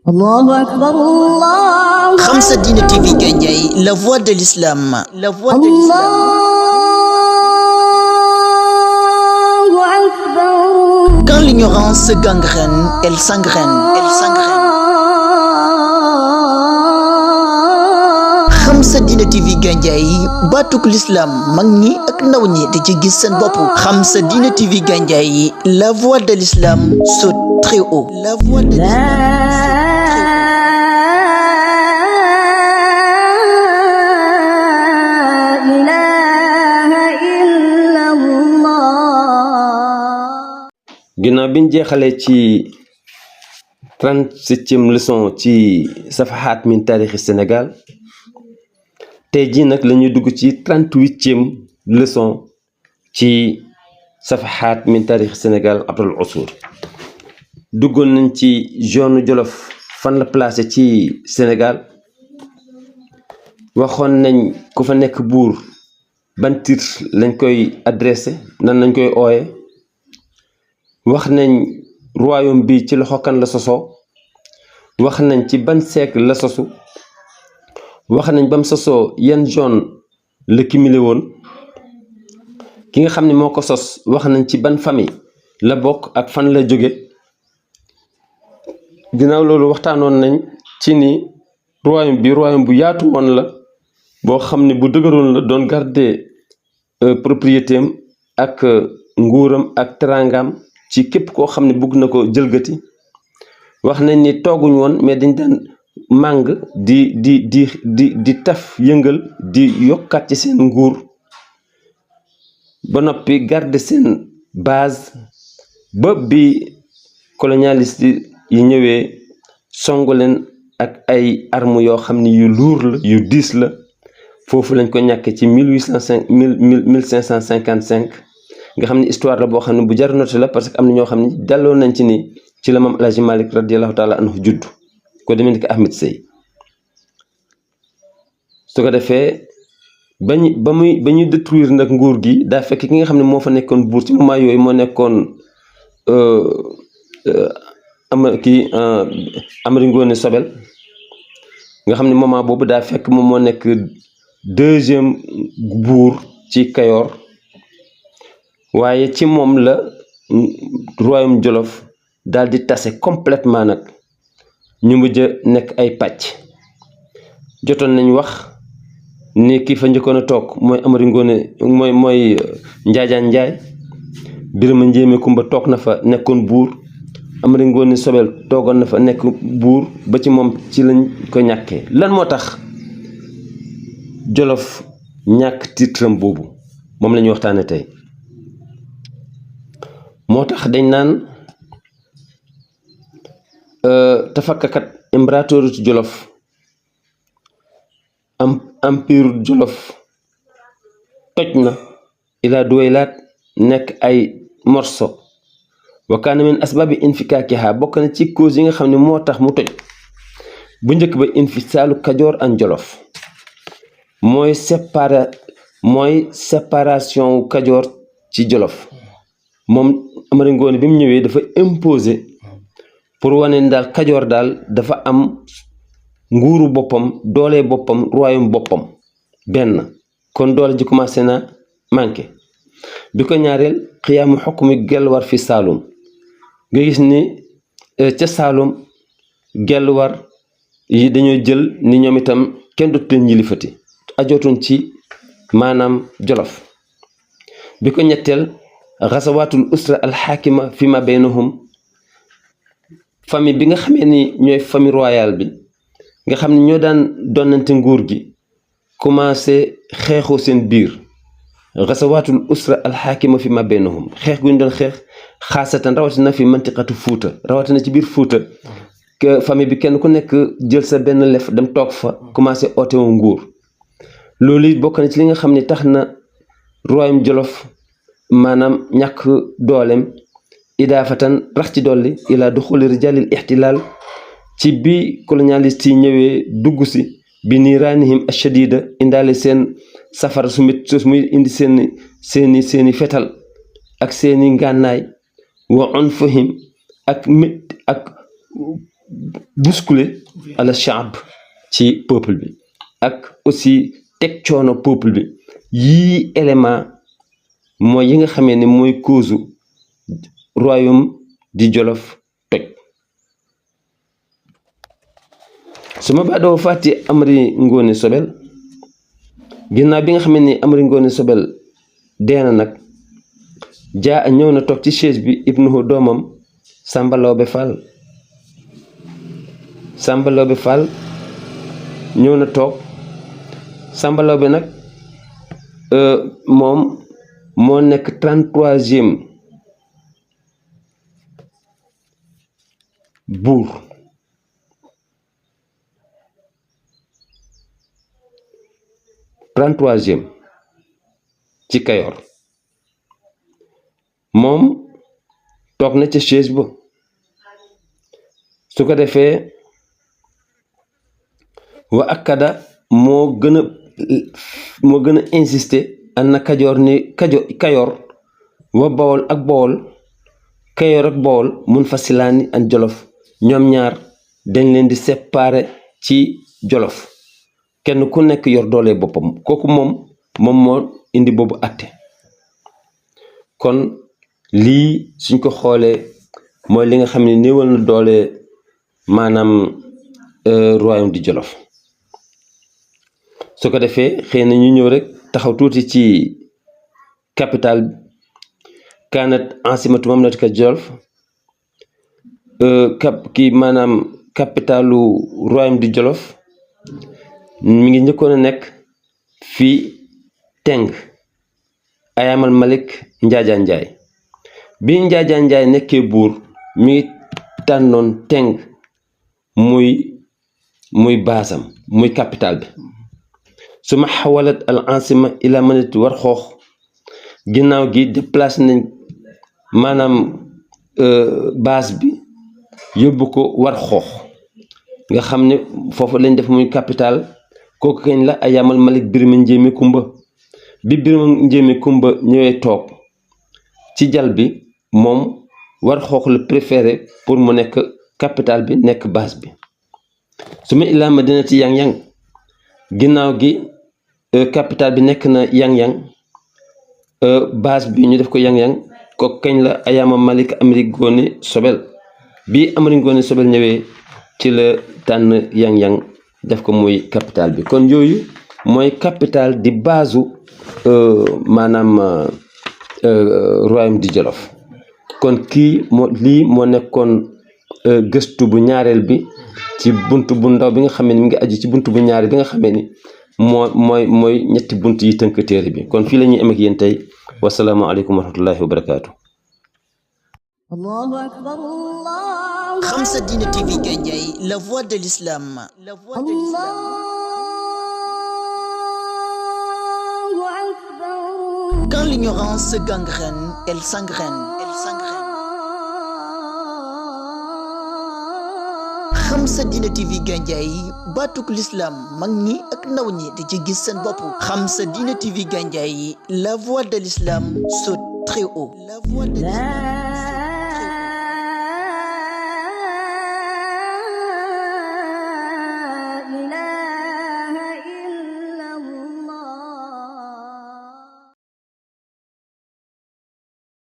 الله أكبر الله Khamsa Dine TV Gandiaye, la voix de l'islam, la voix de l'islam. الله أكبر. Quand l'ignorance gangrène, elle s'engraine, elle s'engraine. Khamsa Dine TV Gandiaye, batuk l'islam, mag ñi ak ndaw ñi di ci gis seen bopp. Khamsa Dine TV Gandiaye, la voix de l'islam saute très haut. La voix de l'islam. ginnaaw biñ jeexalee ci 37e leçon ci safahat min taarixi Sénégal tey jii nag la ñuy dugg ci 38e leçon ci safahat min taarixi Sénégal abdul usur duggoon nañ ci zone Jolof fan la placé ci Sénégal waxoon nañ ku fa nekk buur ban titre lañ koy adressé nan lañ koy ooye wax nañ royaume bi ci loxo kan la sosoo wax nañ ci ban siècle la sosu wax nañ bam sosoo yan zone la cumulé woon ki nga xam ne moo ko sos wax nañ ci ban famille la bokk ak fan la jóge ginnaaw loolu waxtaanoon nañ ci ni royaume bu yaatu woon la boo xam ne bu dëgëroon la doon garder propriété am ak nguuram ak terangam ci képp koo xam ne bugg na ko jëlgati wax nañ ni tooguñ woon mais dañ daan màng di taf yëngal di yokkaat ci seen nguur ba noppi garder seen base ba bi colonialiste yi ñëwee songu leen ak ay armes yoo xam ne yu lourd la yu diis la foofu lañ ko ñàkkee ci 1555 nga xam ne histoire la boo xam ne bu jar noté la parce que am na ñoo xam ne delloo nañ ci ni ci la Maam El Hadji Malick radiyallahu taala anhu judd ko demee ni ko Ahmed Sey su ko defee ba ñuy détruire nag nguur gi daa fekk ki nga xam ne moo fa nekkoon buur ci moment yooyu moo nekkoon Amari Ngoone Sobel nga xam ne moment boobu daa fekk moom moo nekk deuxième buur ci Kayoor waaye ci moom la royaume Jolof daal di tase complètement nag ñu mujj nekk ay pàcc jotoon nañ wax ni kii fa njëkkoon a toog mooy Amari Ngoone mooy Njaajaan Njaay Birama Njéeme Kumba toog na fa nekkoon buur Amari Ngoone Sobel toogoon na fa nekk buur ba ci moom ci lañ ko ñàkkee lan moo tax Jolof ñàkk titram boobu moom la ñuy waxtaane tey moo tax dañ naan tafakkakat impératoratu Jolof empire Jolof toj na ila duwaylaat nekk ay morso wa kaana min asbaabi infikakiha bokk na ci cause yi nga xam ne moo tax mu toj bu njëkk ba infisaalu Kajoor an Jolof mooy séparation wu Kajoor ci Jolof moom Amari Ngoone bi mu ñëwee dafa imposer pour wane ni daal Kajoor daal dafa am nguuru boppam doole boppam royaume boppam benn kon doole ji commencé na manqué bi ko ñaareel xiyaamu xukmi Gelwaar fi Saalum nga gis ni ca Saalum Gelwaar yi dañoo jël ni ñoom itam kenn dootu leen yilifati ajootoon ci maanaam Jolof bi ko ñetteel xasawaatul usra alxaakima fi ma baynahum famille bi nga xamee ni ñooy famille royale bi nga xam ne ñoo daan donnante nguur gi commencé xeexoo seen biir xasawaatul usra alxaakima fi ma baynahum xeex gu ñu doon xeex xaasatan rawatina fi mantiqatu Fuuta rawatina ci biir Fuuta famille bi kenn ku nekk jël sa benn lef dem toog fa commencé ootewu nguur loolu it bokk na ci li nga xam ne tax na royaume Jolof maanaam ñàkk dooleem idaafatan rax ci dolli ila duxuli rijalil ixtilaal ci bi colonialiste yi ñëwee dugg si bi niiraanihim ashadida indaale seen safara su mit muy indi seeni fetal ak seeni ngànnaay wa unfihim ak bousculer ala shaab ci peuple bi ak aussi teg coono peuple bi yii élément mooy yi nga xamee ne mooy cause royaume di Jolof toj suma baadoo fàtti Amari Ngoone Sobel ginnaaw bi nga xamee ni Amari Ngoone Sobel deena nag ñëw na toog ci chaise bi ibnuhu doomam Samba Lawbe Fall ñëw na toog Samba Lawbe nag moom moo nekk 33e buur ci Kayoor moom toog na ca chaise ba su ko defee wa akkada moo gën a insister anna Kayoor wa Bawol ak Bawol mun fasilaani an Jolof ñoom ñaar dañ leen di séparer ci Jolof kenn ku nekk yor doole boppam kooku moom moo indi boobu àtte kon lii suñ ko xoolee mooy li nga xam ne néewal na doole maanaam royaume di Jolof su ko defee xëy na ñu ñëw rek taxaw tuuti ci capital kaanat ansimatu mamlaka Jolof maanaam capitalu royaume di Jolof mi ngi njëkkoon a nekk fii Teng Ayamal Malik Njaajaan Njaay bi Njaajaan Njaay nekkee buur mi ngi tànnoon Teng muy baasam muy capital bi suma xawalat al ansima ila manati war xoox ginnaaw gi déplacé nañ maanaam base bi yóbbu ko war xoox nga xam ne foofu lañ def muy capital kooku kañ la Ayamal Malik Birima Njéeme Kumba bi Birima Njéeme Kumba ñëwee toog ci jal bi moom war xoox la préféré pour mu nekk capital bi nekk base bi su ma ilaa Madinati Yang-Yang ginnaaw gi capital bi nekk na Yang-Yang base bi ñu def ko Yang-Yang kooku kañ la Ayamal Malik Amari Ngoone Sobel bi Amari Ngoone Sobel ñëwee ci la tànn Yang-Yang def ko muy capital bi kon yooyu mooy capital di baasu maanaam royaume di Jolof kon lii moo nekkoon gëstu bu ñaareel bi ci buntu bu ndaw bi nga xamee ni mi ngi aju ci buntu bu ñaareel bi nga xamee ni mooy ñetti bunt yi tënk téere bi kon fii la ñuy am ak yéen tey wasalaamu aleykum wa rahmatullahi wa barakaatu. Allahu akbar Allah. Khamsa Dina TV Gandiaye, la voix de l'islam. Allahu akbar. Quand l'ignorance gangrène, elle s'engraine. Khamsa Dina TV Gandiaye, batuk l'islam mag ñi ak ndaw ñi di ci gis seen bopp. Khamsa Dina TV Gandiaye, la voix de l'islam saute très haut. La voix de l'islam.